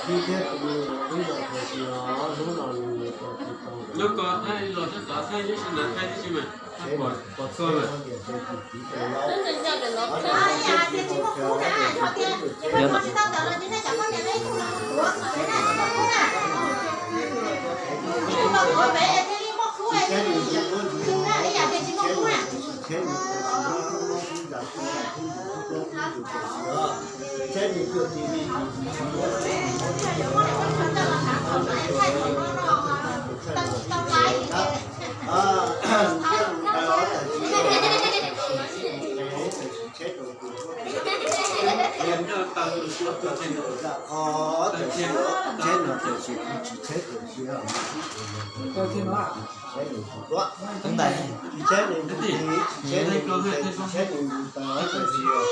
Ib thiab tus me ib los tag kis os, hnub no nws tau tsis tau. Nyob ko thaij los tshaj tod thaij ib si na, thaij ib si mas thaij pom txog lawm. Tsheb no tiam sis tsis tsheb tiam sis, tsheb nws tsis tuaj, tsis tsheb nws tsis tsheb nws tsis tsheb nws tsis tau tiam sis